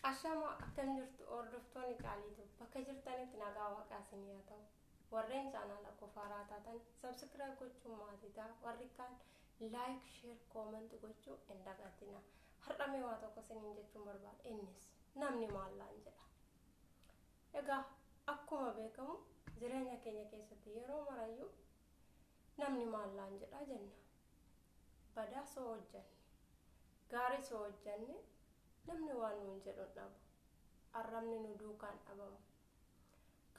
Ashama, akkam jirtu hordoftoonni Caaliitu? Bakka jirtanitti nagaa Waaqaa isinii haa ta'u. Warreen chaanaala qofaaraa taatan subscribe gochuun maatii ta'a. Warri kaan like, share, comment gochuu hin dagatina. Har'a mee waa tokko isiniin jechuun barbaada. Innis namni maallaan jedha. Egaa akkuma beekamu jireenya keenya keessatti yeroo marayyuu namni maallaan jedha jenna. Badaa soo hojjanne, gaarii soo hojjanne, namni waan nuun jedhu hin dhabu. Arrabni nu duukaan dhabamu.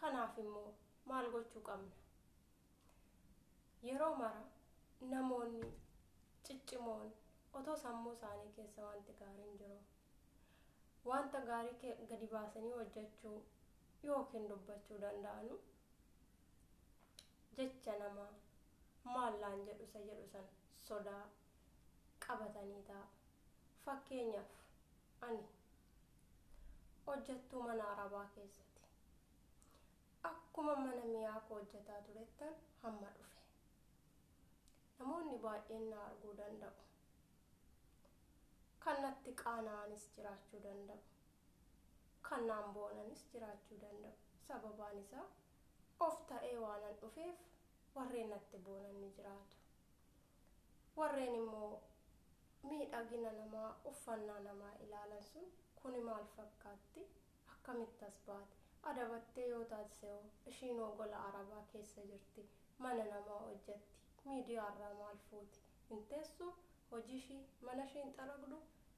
Kanaaf immoo maal gochuu qabna? Yeroo mara namoonni ciccimoon otoo sammuu isaanii keessa wanti gaariin jiru, wanta gaarii gadi baasanii hojjechuu yookiin dubbachuu danda'anu, jecha namaa, maallaan jedhu isa jedhu san sodaa qabatanii taa'u. Fakkeenyaaf, ani hojjettuu mana Arabaa keessatti. Akkuma mana mi'aa koo hojjetaa turettan hamma dhufe. Namoonni baay'een na arguu danda'u. Kan natti qaana'anis jiraachuu danda'u. Kan naan boonanis jiraachuu danda'u. Sababaan isaa of ta'ee waanan dhufeef warreen natti boonan ni jiraatu. Warreen immoo miidhagina namaa, uffannaa namaa ilaalan sun, kuni maal fakkaatti? Akkamitti as baate? Adabattee yoo taatise hoo? Ishiinoo gola Arabaa keessa jirti. Mana namaa hojjetti. Miidiyaarraa maal fuuti? Hin teessu? Hojii ishii, mana ishii hin xaragdu?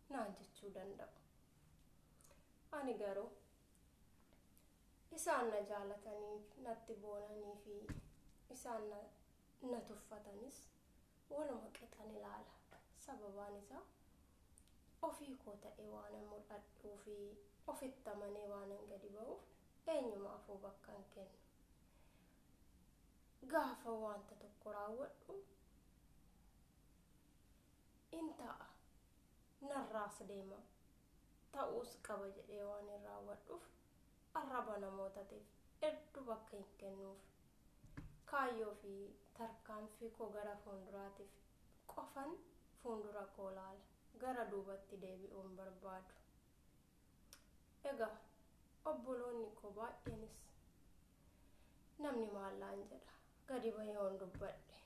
Naan jechuu danda'u. Ani garuu isaan na jaalataniif, natti boonanii fi isaan na tuffatanis waluma qixan ilaala. Sababaan isaa ofii koo ta'ee waanan mul'adhuu fi ofitti amanee waanan gadi ba'uuf eenyumaafuu bakka hin kennu. Gaafa wanta tokko raawwadhu in ta'a, narraas deema, ta'uus qaba jedhee waan hin raawwadhuuf arraba namootatiif hedduu bakka hin kennuuf. Kaayyoo fi tarkaanfii koo gara fuulduraatiif qofan fuuldura koo laala. Gara duubatti deebi'uu hin barbaadu. Egaa obboloonni koo baay'eenis namni maallaan jedha, gadi bahee yoon dubbadhe,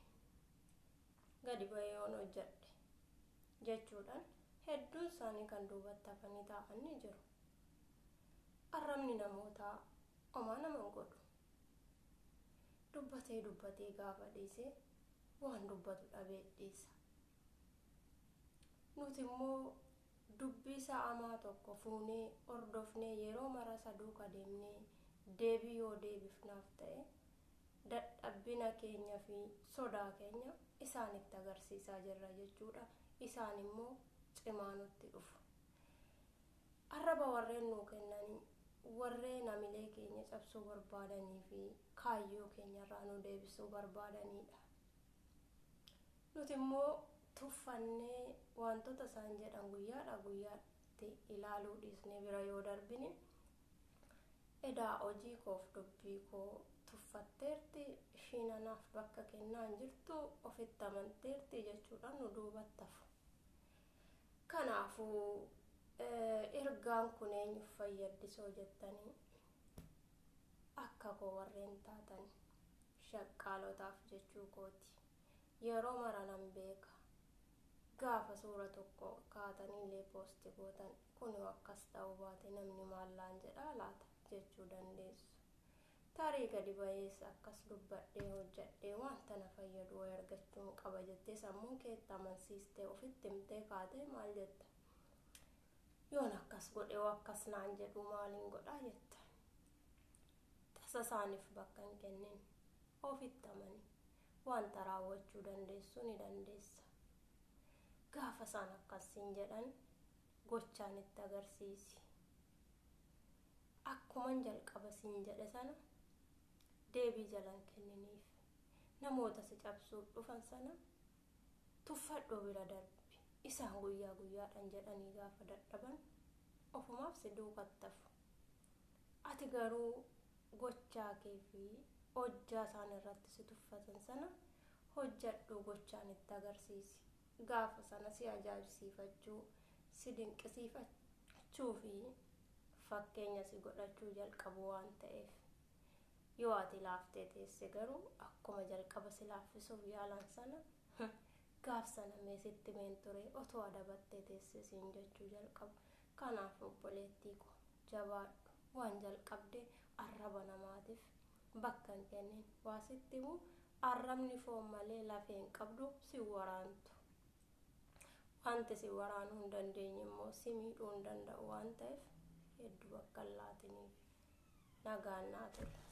gadi bahee yoon hojjedhe jechuudhaan hedduun isaanii kan duubatti hafanii taa'an ni jiru. Arrabni namootaa homaa nama hin godhu. Dubbatee dubbatee gaafa dhiisee waan dubbatu dhabee dhiisa. Nuti immoo dubbii isaa hamaa tokko fuunee hordofnee yeroo mara isa duuka deemnee deebii yoo deebifnaaf ta'e, dadhabbina keenya fi sodaa keenya isaanitti agarsiisaa jirra jechuudha. Isaan immoo cimaa nutti dhufu. Arraba warreen nuu kennanii warreen hamilee keenya cabsuu barbaadanii fi kaayyoo keenyarraa nu deebisuu barbaadanidha. Nuti immoo tuffannee wantoota isaan jedhan guyyaadhaa guyyaatti ilaaluu dhiisnee bira yoo darbine, edaa hojii koof dubbii koo tuffatteerti, ishiin anaaf bakka kennaa hin jirtu, ofitti amanteerti jechuudhaan nu duubatti hafu. Kanaafuu ergaan kun eenyuuf fayyaddisoo jettanii, akka koo warreen taatan shaqqaalotaaf jechuu kooti. Yeroo mara nan beeka. Gaafa suura tokko kaataniillee post gootan, kunoo akkas ta'uu baate namni maallaan jedhaa laata jechuu dandeessu. Tarii gadi bahees akkas dubbadhee hojjadhee wanta na fayyadu wayi argachuun qaba jettee sammuun keetti amansiistee ofitti himtee kaatee maal jetta? Yoon akkas godhe hoo akkas naan jedhu, maaliin godhaa jetta. Tasa isaaniif bakka hin kennin. Ofitti amani. Wanta raawwachuu dandeessu ni dandeessa. Gaafa isaan akkas siin jedhan gochaan itti agarsiisi. Akkuman jalqaba siin jedhe sana deebii jalan kenniniif. Namoota si cabsuuf dhufan sana tuffadhuu bira darbi. Isaan guyyaa guyyaadhaan jedhanii gaafa dadhaban ofumaaf si duukatti hafu. Ati garuu gochaa kee fi hojjaa isaan irratti si tuffatan sana hojjadhuu gochaan itti agarsiisi. Gaafa sana si ajaa'ibsiifachuu, si dinqisiifachuu fi Fakkeenya si godhachuu jalqabu waan ta'eef. Yoo ati laaftee teesse garuu akkuma jalqaba si laaffisuuf yaalan sana, gaaf sana mee sitti himeen ture, otoo adabattee teesse siin jechuu jalqabu. Kanaaf obboleettii koo, jabaadhu. Waan jalqabde arraba namaatiif bakka hin kennin. Waa sitti himu, arrabni foon malee lafee hin qabdu, si waraantu. Wanti si waraanuu hin dandeenye immoo si miidhuu hin danda'u waan ta'eef hedduu bakka hin laatiniif. Nagaan naa ture.